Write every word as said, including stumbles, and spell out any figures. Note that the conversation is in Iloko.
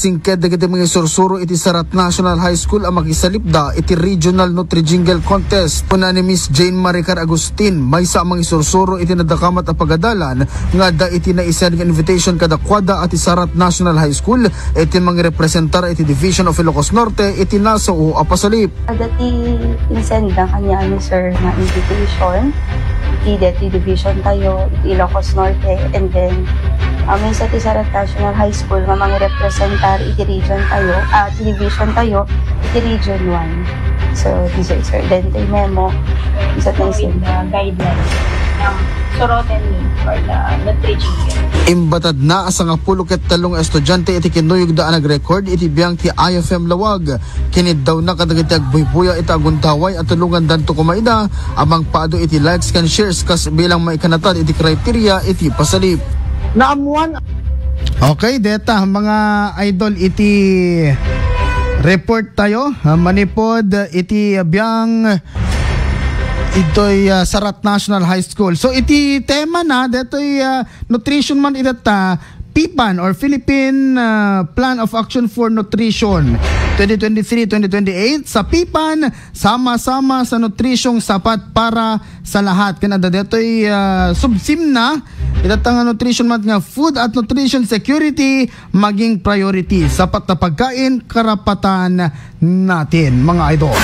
Singked dagiti mangisursuro iti Sarat National High School a makisalipda iti Regional Nutrijingle Contest. Kuna ni Miss Jane Maricar Agustin, maysa a mangisursuro iti nadakamat a pagadalan nga adda iti naisend nga invitation kadakuada a ti Sarat National High School iti mangrepresentar iti Division of Ilocos Norte iti nasao a pasalip. Adda ti insenda kaniami, sir, nga invitation iti deti division tayo, iti Ilocos Norte, and then, ah, maysa ti Sarat National High School nga mangrepresentar iti region tayo, ah, iti division tayo, iti Region one. So, this is, sir, dente memo, isa tayo, sir, the guidelines ng Sorotan or the nutrition. Imbatad na a sangapulo ket tallo nga estudiante iti kinuyogda a nag-record iti biang ti I F M Lawag. Kiniddawna kadagiti agbuybuya iti agundaway a tulongandanto koma ida a mangpaado iti likes ken shares kas bilang maikanatad iti criteria iti pasalip. Naammuan. Okay, deta, mga idol, iti report tayo, ah, manipod iti biang itoy, ah, Sarat National High School. So, iti tema na, detoy, ah, nutrition man itatta, PIPAN or Philippine, ah, Plan of Action for Nutrition twenty twenty-three twenty twenty-eight. Sa PIPAN, sama-sama sa nutrisyong sapat para sa lahat. Ken adda detoy, ah, subsimna, itatta nga nutrition month nga food at nutrition security maging priority. Sapat na pagkain, karapatan natin, mga idol.